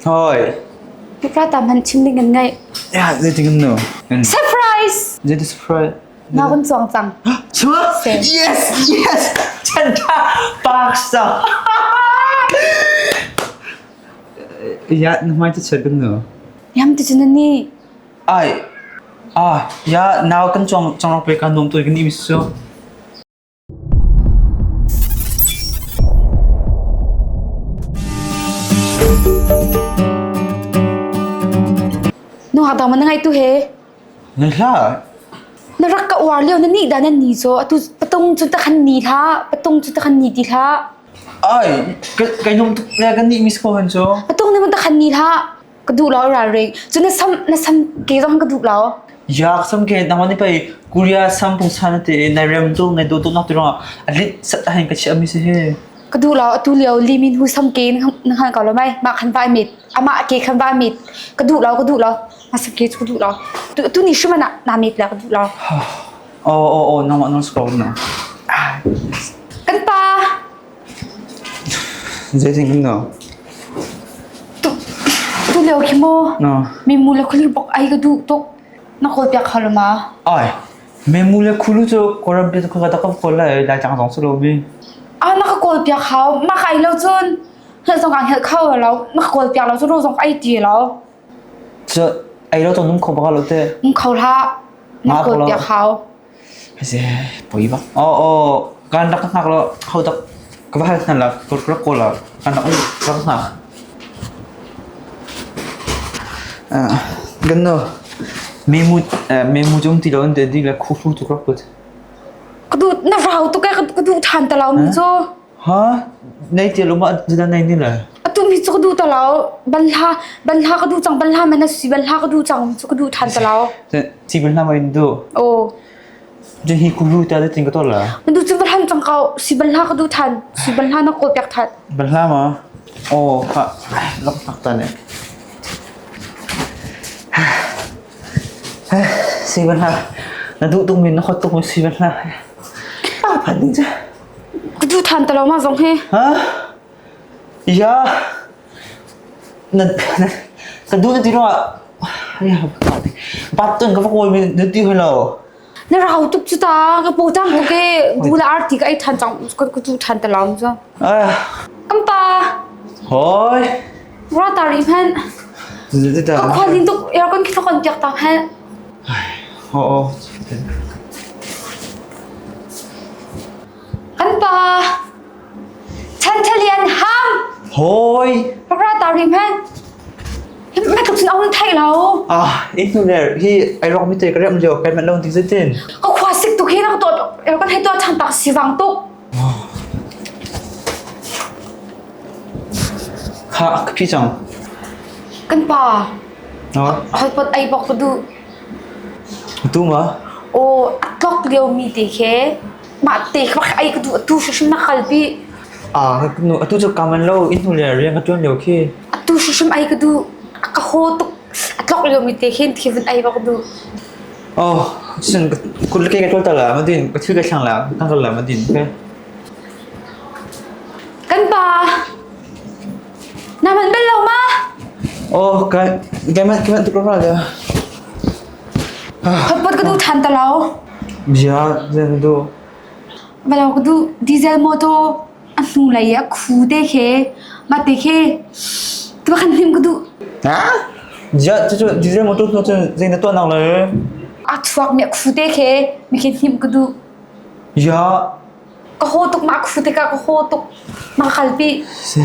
Hoi. Rata man chim ding kan ngai. Ya, zeitin kan nu? Surprise! Zeiti surprise? Na kun chuang cang. Chua? Yes, yes! Chan tha paksa. Ya, na hmai te chet kan nu. Yam ti cun ni. Ai. Ah, ya, nau kan chuang chang rok pe kan nom tu kan ni misu. Nu ha dang man ngai tu he. Na hlah. Na rak ka uar lio na ni dah na ni cu atu patung cu ta khan ni hlah patung cu ta khan ni ti hlah. Ai, kai nom tuk le kan ni mis ko han cu. Patung ne man ta khan ni hlah. Ka duh lo ralring. Cu na sam na sam ke zong ka duh lo. Yak sam ke nangman ni pei Korea sam pungsan te nai rem tu ngai do tu nak ti rong a lit sat hain ka chi ami si he. Ka duh lo atu lio Lee Min Ho sam ke na han ko lo mai ma khan vai mit ama ke khan vai mit ka duh lo ka duh lo ma sam ke chu ka duh lo tu tu ni shuma na na mit la ka duh lo. Oh oh oh nangmah nang scroll na. Kan pa Zeitin kan no? Tu tu lio khi mu. No. Mi mu le khulu bok ai ka duh tuk. Na kawl piak kho lo ma? Ai. Me mu le khulu cu Kawlram pi ka ta ka kawl lai lai chang zong si lo mi. Ah na ka kawl piak hau. Ma ka ai lo cun hngal zong ka hngal kho lo. Na ka kawl piak lo cu ro zong ka ai ti lo. Cu ai lo tong num kho baka lo te. Um kho hlah. Na kawl piak hau. Hase poi bak. Oh oh kan rak hngak lo ho tak ka va hal hna la ka rak kawl la kan rak rak hngak. Ah gan no memu memu jong ti lo an te di la khu fu tu rak put. Ka du na rau tu ka ka du than ta lo mi cu. Ha nei ti lo ma zida nei ni la. Atu mi cu ka du ta lo ban hla ban hla ka du cang ban hla man si ban hla ka du cang cu ka du than ta lo. Si ban hla ma in du. Oh. Je hi kulu ta de ting ka to la. Man du cu ban hlan cang kau si ban hla ka du than si ban hla na kawl piak than. Ban hla ma? Oh ha lok tak ta ne. Si ban hla na du tung min na khot tung si ban hla. Ah phan ding cha. Ka duh than ta lo ma zong hi. Ha? Ya. Na na ka duh na ti ruangah ya bat tun ka va kawl mi na ti hoi lo. Na rau tuk cu ta ka paw tang tuk e bu la arti ka ei than cang ka ka duh than ta lo cu. Ah. Kan pa. Hoi. Ra ta ri hman. Ka khua lin tuk aircon khi kon piak ta hman. Oo. Kan pa Chanthalian ham. Hoi. Ra ta ri hman. Ma tluk sin awun thai lo. Ah, in hnu le hi ai rok mi te ka rem lio kai man lo ti zetin. Ka khua sik tuk hi na to kan hei to chan tak si wang tuk. Kha ka phi cang. Kan pa. No. Hotpot ai bok ka duh. Tu ma? Aw, a tlok lio mi te khi mah te kha ai ka duh atu hrim na kalpi. Ah, nu atu cu kaman lo in hnu le rian ka tuan lio khi. Atu hrim ai ka duh. Ka haw tuk. A tlok lio mi te khin thi vun ai bak duh. Oh, sin kul ke ka tul ta la ma din ka thil ka thlang la kan kal la ma din ke. Kan pa. Na man bel lo ma? Oh, ka ka man ka man tuk ra la. Hotpot ka duh than ta lo. Bia zen du. Balo ka duh diesel motor a hnu lei a khu te khe ma te khe tu khan hnim ka duh. Ha? Ja cu cu diesel motor cu zei na tuah nak le? A chuak mi a khu te khe mi khe hnim ka duh. Ya Ka haw tuk ma khu tikah ka haw tuk. Ma kalpi. Se.